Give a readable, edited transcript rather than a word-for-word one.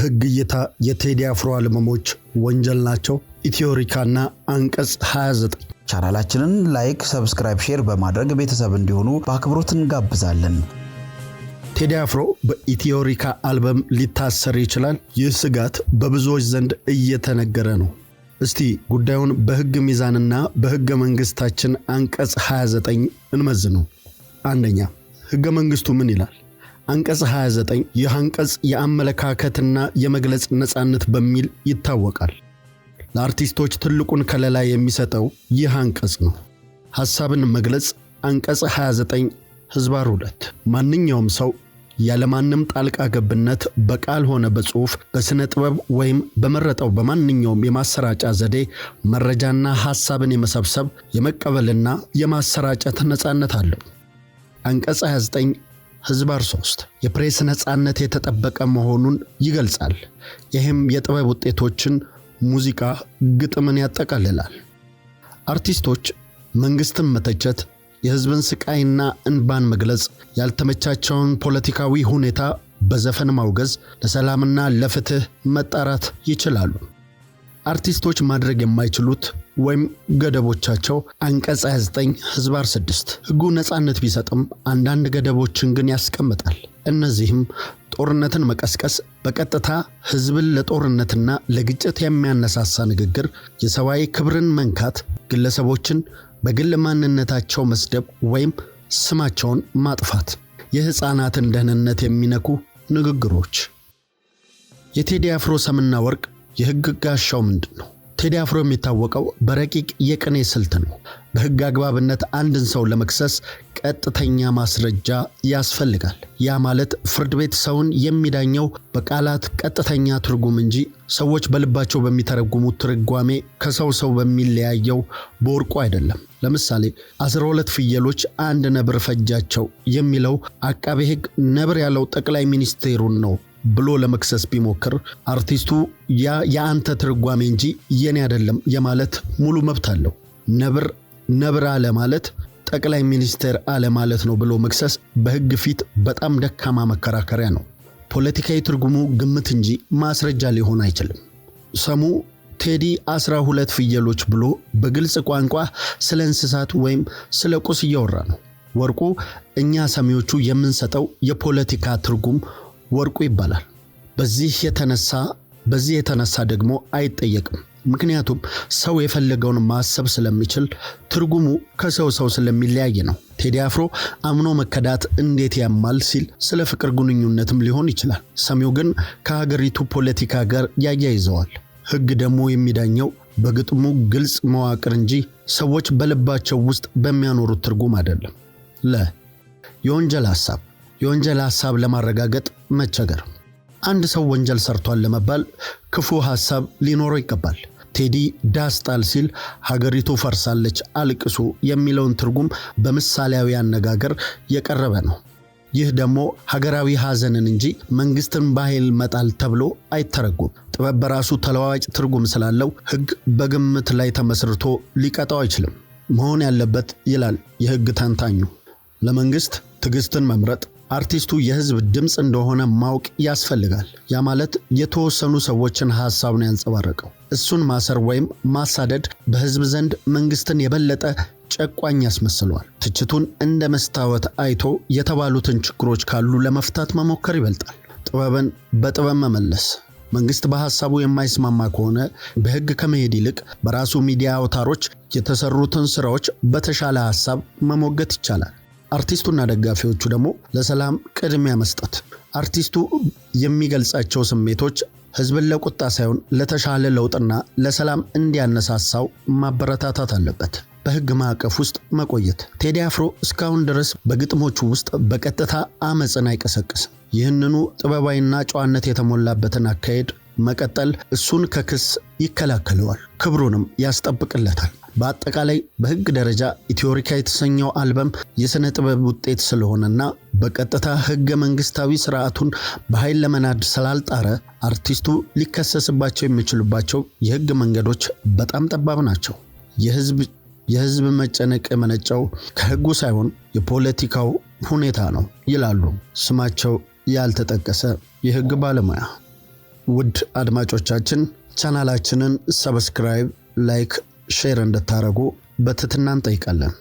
በሕግ እይታ የቴዲ አፍሮ አልበሞች ወንጀል ናቸው? ኢትዮሪካና አንቀጽ 29። ቻናላችንን like፣ subscribe፣ share በማድረግ ቤተሰብ እንዲሆኑ በአክብሮት እንጋብዛለን። ቴዲ አፍሮ በኢትዮሪካ አልበም ሊታሰር ይችላል። ይህ ስጋት በብዙዎች ዘንድ እየተነገረ ነው። እስቲ ጉዳዩን በሕግ ሚዛንና በሕገ መንግሥታችን አንቀጽ 29 እንመዝነው። አንደኛ፣ ሕገ መንግሥቱ ምን ይላል? አንቀጽ 29። ይህ አንቀጽ የአመለካከትና የመግለጽ ነፃነት በሚል ይታወቃል። ለአርቲስቶች ትልቁን ከለላ የሚሰጠው ይህ አንቀጽ ነው። ሐሳብን መግለጽ፣ አንቀጽ 29 ህዝባር 2፣ ማንኛውም ሰው ያለማንም ጣልቃ ገብነት በቃል ሆነ በጽሑፍ፣ በሥነ ጥበብ ወይም በመረጠው በማንኛውም የማሰራጫ ዘዴ መረጃና ሐሳብን የመሰብሰብ፣ የመቀበልና የማሰራጨት ነፃነት አለው። አንቀጽ 29 ህዝባር 3 የፕሬስ ነፃነት የተጠበቀ መሆኑን ይገልጻል። ይህም የጥበብ ውጤቶችን፣ ሙዚቃ፣ ግጥምን ያጠቃልላል። አርቲስቶች መንግስትን መተቸት፣ የህዝብን ስቃይና እንባን መግለጽ፣ ያልተመቻቸውን ፖለቲካዊ ሁኔታ በዘፈን ማውገዝ፣ ለሰላምና ለፍትህ መጣራት ይችላሉ። አርቲስቶች ማድረግ የማይችሉት ወይም ገደቦቻቸው፣ አንቀጽ 29 ህዝባር 6። ህጉ ነፃነት ቢሰጥም አንዳንድ ገደቦችን ግን ያስቀምጣል። እነዚህም ጦርነትን መቀስቀስ፣ በቀጥታ ህዝብን ለጦርነትና ለግጭት የሚያነሳሳ ንግግር፣ የሰብአዊ ክብርን መንካት፣ ግለሰቦችን በግል ማንነታቸው መስደብ ወይም ስማቸውን ማጥፋት፣ የሕፃናትን ደህንነት የሚነኩ ንግግሮች። የቴዲ አፍሮ ሰምና ወርቅ የሕግ ጋሻው ምንድን ነው? ቴዲ አፍሮ የሚታወቀው በረቂቅ የቅኔ ስልት ነው። በሕግ አግባብነት አንድን ሰው ለመክሰስ ቀጥተኛ ማስረጃ ያስፈልጋል። ያ ማለት ፍርድ ቤት ሰውን የሚዳኘው በቃላት ቀጥተኛ ትርጉም እንጂ ሰዎች በልባቸው በሚተረጉሙት ትርጓሜ ከሰው ሰው በሚለያየው በወርቁ አይደለም። ለምሳሌ 12 ፍየሎች አንድ ነብር ፈጃቸው የሚለው አቃቤ ሕግ ነብር ያለው ጠቅላይ ሚኒስቴሩን ነው ብሎ ለመክሰስ ቢሞክር አርቲስቱ ያ የአንተ ትርጓሜ እንጂ የኔ አይደለም የማለት ሙሉ መብት አለው። ነብር ነብር አለ ማለት ጠቅላይ ሚኒስቴር አለ ማለት ነው ብሎ መክሰስ በሕግ ፊት በጣም ደካማ መከራከሪያ ነው። ፖለቲካዊ ትርጉሙ ግምት እንጂ ማስረጃ ሊሆን አይችልም። ሰሙ ቴዲ 12 ፍየሎች ብሎ በግልጽ ቋንቋ ስለ እንስሳት ወይም ስለ ቁስ እያወራ ነው። ወርቁ እኛ ሰሚዎቹ የምንሰጠው የፖለቲካ ትርጉም ወርቁ ይባላል። በዚህ የተነሳ ደግሞ አይጠየቅም። ምክንያቱም ሰው የፈለገውን ማሰብ ስለሚችል፣ ትርጉሙ ከሰው ሰው ስለሚለያይ ነው። ቴዲ አፍሮ አምኖ መከዳት እንዴት ያማል ሲል ስለ ፍቅር ግንኙነትም ሊሆን ይችላል። ሰሚው ግን ከሀገሪቱ ፖለቲካ ጋር ያያይዘዋል። ሕግ ደግሞ የሚዳኘው በግጥሙ ግልጽ መዋቅር እንጂ ሰዎች በልባቸው ውስጥ በሚያኖሩት ትርጉም አይደለም። ለ የወንጀል ሐሳብ ለማረጋገጥ መቸገር። አንድ ሰው ወንጀል ሰርቷል ለመባል ክፉ ሐሳብ ሊኖረው ይገባል። ቴዲ ዳስ ጣል ሲል ሀገሪቱ ፈርሳለች አልቅሱ የሚለውን ትርጉም በምሳሌያዊ አነጋገር የቀረበ ነው። ይህ ደግሞ ሀገራዊ ሐዘንን እንጂ መንግስትን በኃይል መጣል ተብሎ አይተረጉም። ጥበብ በራሱ ተለዋዋጭ ትርጉም ስላለው ሕግ በግምት ላይ ተመስርቶ ሊቀጣው አይችልም። መሆን ያለበት፣ ይላል የሕግ ተንታኙ፣ ለመንግስት ትዕግስትን መምረጥ፣ አርቲስቱ የህዝብ ድምፅ እንደሆነ ማወቅ ያስፈልጋል። ያ ማለት የተወሰኑ ሰዎችን ሐሳብ ነው ያንጸባረቀው። እሱን ማሰር ወይም ማሳደድ በህዝብ ዘንድ መንግስትን የበለጠ ጨቋኝ ያስመስለዋል። ትችቱን እንደ መስታወት አይቶ የተባሉትን ችግሮች ካሉ ለመፍታት መሞከር ይበልጣል። ጥበብን በጥበብ መመለስ። መንግስት በሐሳቡ የማይስማማ ከሆነ በህግ ከመሄድ ይልቅ በራሱ ሚዲያ አውታሮች የተሰሩትን ስራዎች በተሻለ ሐሳብ መሞገት ይቻላል። አርቲስቱና ደጋፊዎቹ ደግሞ ለሰላም ቅድሚያ መስጠት። አርቲስቱ የሚገልጻቸው ስሜቶች ህዝብን ለቁጣ ሳይሆን ለተሻለ ለውጥና ለሰላም እንዲያነሳሳው ማበረታታት አለበት። በህግ ማዕቀፍ ውስጥ መቆየት። ቴዲ አፍሮ እስካሁን ድረስ በግጥሞቹ ውስጥ በቀጥታ አመፅን አይቀሰቅስም። ይህንኑ ጥበባዊና ጨዋነት የተሞላበትን አካሄድ መቀጠል እሱን ከክስ ይከላከለዋል፣ ክብሩንም ያስጠብቅለታል። በአጠቃላይ በህግ ደረጃ ኢትዮሪካ የተሰኘው አልበም የሥነ ጥበብ ውጤት ስለሆነና በቀጥታ ህገ መንግስታዊ ስርዓቱን በኃይል ለመናድ ስላልጣረ አርቲስቱ ሊከሰስባቸው የሚችሉባቸው የህግ መንገዶች በጣም ጠባብ ናቸው። የህዝብ መጨነቅ የመነጨው ከህጉ ሳይሆን የፖለቲካው ሁኔታ ነው ይላሉ ስማቸው ያልተጠቀሰ የህግ ባለሙያ። ውድ አድማጮቻችን ቻናላችንን subscribe፣ like፣ share እንድታደርጉ በትህትና እንጠይቃለን።